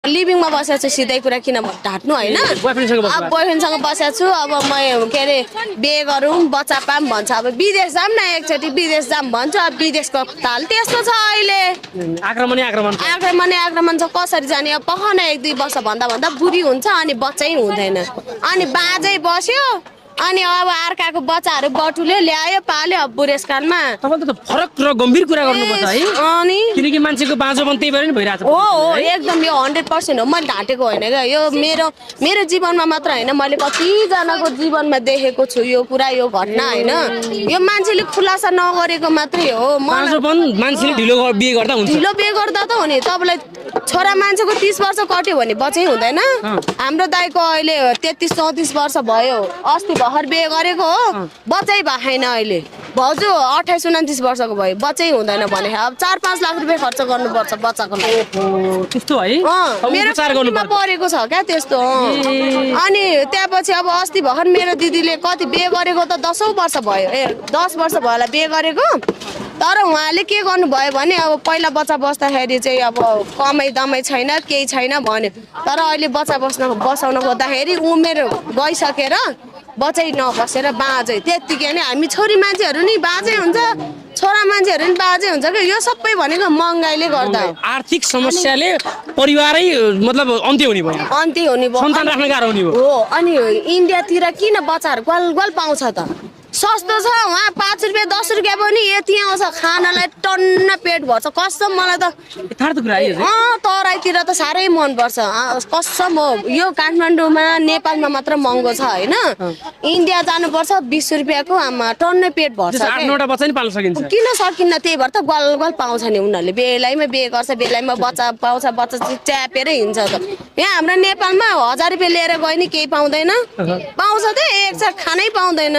लिभिङमा बसेको छु सिधै कुरा किन ढाट्नु होइन बोयफ्रेन्डसँग बसेको छु अब म के अरे बिहे गरौँ बच्चा पाम भन्छ अब विदेश जाऊँ न एकचोटि विदेश जाऊँ भन्छु अब विदेशको ताल त्यस्तो छ अहिले आक्रमण छ कसरी जाने अब पखाउन 1-2 वर्ष भन्दा बुढी हुन्छ अनि बच्चै हुँदैन अनि बाजै बस्यो अनि अब अर्काको बच्चाहरू बटुल्यो ल्यायो पाल्यो अब बुढेसकालमा तपाईले त फरक र गम्भीर कुरा गर्नुपर्छ है अनि किनकि मान्छेको बाँझोपन त्यही भएर नि भइरहेछ हो एकदम यो 100% हो मैले ढाँटेको होइन क्या यो मेरो जीवनमा मात्र होइन मैले कतिजनाको जीवनमा देखेको छु यो कुरा यो घटना होइन यो मान्छेले खुलासा नगरेको मात्रै हो बाँझोपन मान्छेले ढिलो बिहे गर्दा हुन्छ ढिलो बिहे गर्दा त हो नि तपाईँलाई छोरा मान्छेको 30 वर्ष कट्यो भने बच्चै हुँदैन हाम्रो दाइको अहिले 33-34 वर्ष भयो अस्ति भर्खर बिहे गरेको हो बच्चै भएन अहिले भाउजू 28-29 वर्षको भयो बच्चै हुँदैन भने अब 4-5 लाख रुपियाँ खर्च गर्नुपर्छ बच्चाको लागि त्यस्तो है मेरो चारमा परेको छ क्या त्यस्तो अनि त्यसपछि अब अस्ति भर्खर मेरो दिदीले कति बिहे गरेको त 10औं वर्ष भयो 10 वर्ष भयो होला बिहे गरेको तर उहाँले के गर्नुभयो भने अब पहिला बच्चा बस्दाखेरि चाहिँ अब कमाइ दमाई छैन केही छैन भन्यो तर अहिले बच्चा बसाउन खोज्दाखेरि उमेर गइसकेर बच्चै नबसेर बाँझै त्यत्तिकै नै हामी छोरी मान्छेहरू नि बाँझै हुन्छ छोरा मान्छेहरू नि बाँझै हुन्छ कि यो सबै भनेको महँगाइले गर्दा आर्थिक समस्याले परिवारै मतलब अन्त्य हुने भयो सन्तान राख्न गाह्रो हुने भयो हो अनि इन्डियातिर किन बच्चाहरू ग्वाल पाउँछ त सस्तो छ वहाँ 5 रुपियाँ 10 रुपियाँ पनि यति आउँछ खानालाई टन्न पेट भर्छ कसम मलाई त तराईतिर त साह्रै मनपर्छ कसम हो यो काठमाडौँमा नेपालमा मात्र महँगो छ होइन इन्डिया जानुपर्छ 20 रुपियाँको आमा टन्न पेट भर्छ 8-9 बच्चा नि पाल्न सकिन्छ किन सकिन्न त्यही भएर त ग्वाल पाउँछ नि उनीहरूले बेलायमा बिहे गर्छ बेलायमा बच्चा पाउँछ बच्चा च्यापेरै हिँड्छ त यहाँ हाम्रो नेपालमा 1000 रुपियाँ लिएर गयो नि केही पाउँदैन पाउँछ त एक खानै पाउँदैन